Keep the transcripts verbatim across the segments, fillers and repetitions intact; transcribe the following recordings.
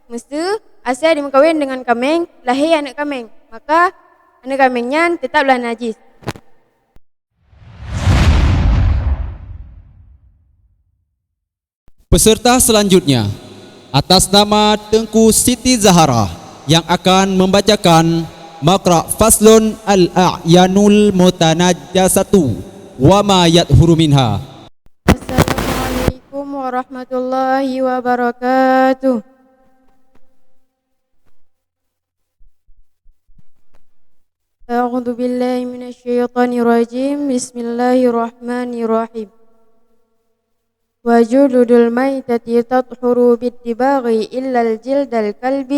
Meuseu asèe dimeukawen deungon kaméng, lahé aneuk kaméng, maka aneuk kaméng nyan teutaplah najis. Peserta selanjutnya, atas nama Teungku Siti Zahara yang akan membacakan maqra faslun al-a'yanul mutanajjasatu wa ma yathuru minha. Assalamualaikum warahmatullahi wabarakatuh. أعوذ بالله من الشيطان الرجيم. بسم الله الرحمن الرحيم. وجلود الميتة تطهر بالدباغ إلا جلد الكلب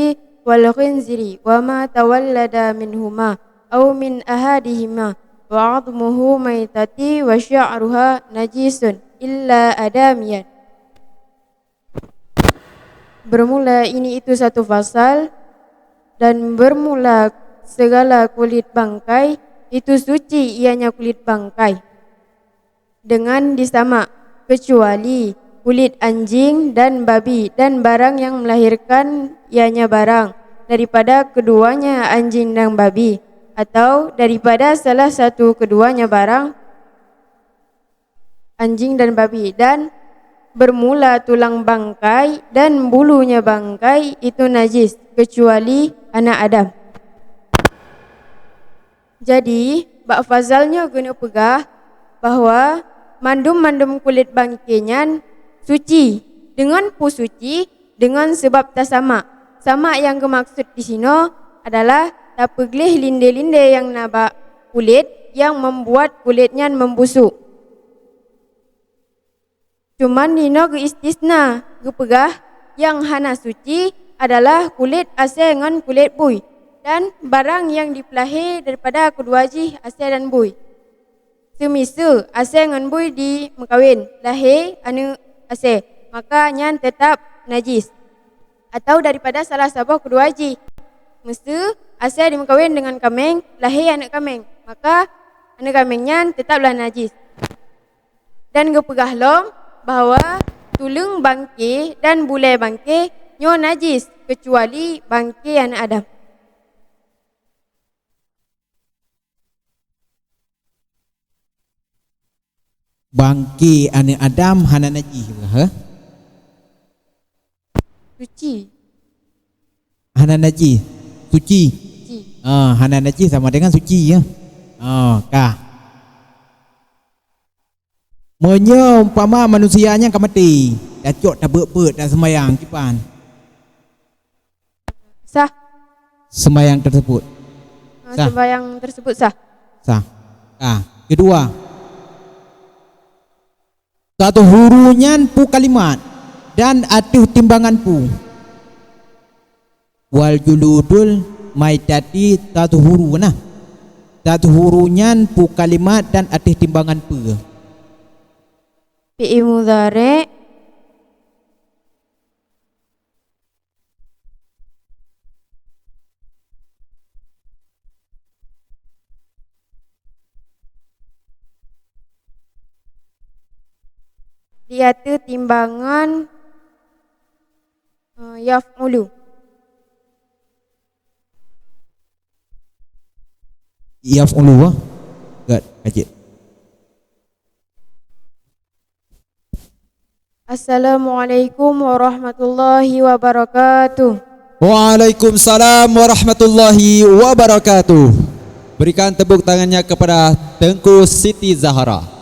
والخنزير وما تولد منهما أو من أحدهما وعظمه ميتة وشعرها نجس إلا آدميا. Bermula ini itu satu fasal, dan bermula segala kulit bangkai itu suci ianya kulit bangkai dengan disamak, kecuali kulit anjing dan babi dan barang yang melahirkan ianya barang daripada keduanya anjing dan babi, atau daripada salah satu keduanya barang, anjing dan babi, dan bermula tulang bangkai dan bulunya bangkai itu najis, kecuali anak Adam. Jadi, bak fasal nyoe geuneuk peugah bahwa mandum-mandum kulét bangké nyan suci. Deungon peue suci? Deungon sabab tasamak. Samak nyang geumaksud disinoe adalah tapeugleh lindé-lindé nyang na bak kulét nyang membuat kulét nyan membusuk. Cuman dinoe geuistisna, geupeugah nyang hana suci adalah kulét asèe ngon kulét bui, dan barang nyang jipeulahé daripada keudua jih asèe dan bui. Seumiseue asèe ngon bui jimeukawen, lahé aneuk asèe, maka nyan teutap najis, atau daripada salah saboh keudua jih. Meuseu asèe jimeukawen deungon kaméng, lahé aneuk kaméng, maka aneuk kaméng nyan teutaplah najis. Dan geupeugah lom bahwa tuleueng bangké dan bulèe bangké nyoe najis, keucuali bangké aneuk Adam. Bangké aneuk Adam hana najih, heh? Suci. Hana najih, suci. Suci. Ah, hana najih sama dengan suci, ya. Ah, ka. Meunyoe umpama manusia nyan ka maté, tacok tabeuet-beuet dan seumayang, kiban? Sah. Seumayang tersebut. Ah, sah. Seumayang tersebut sah. Sah. Ah, kedua. Tatuhuru nyan peue kalimat dan ateueh timbangan peue? Wal juludul maitati tatuhuru nah. Tatuhuru nyan peue kalimat dan ateueh timbangan peue? Fi'il mudhari'. Di ateueh timbangan, eh, yaf'ulu. Yaf'ulu, ah. Gèt, ka jeuet. Assalamualaikum warahmatullahi wabarakatuh. Waalaikumsalam warahmatullahi wabarakatuh. Berikan tepuk tangannya kepada Teungku Siti Zahra.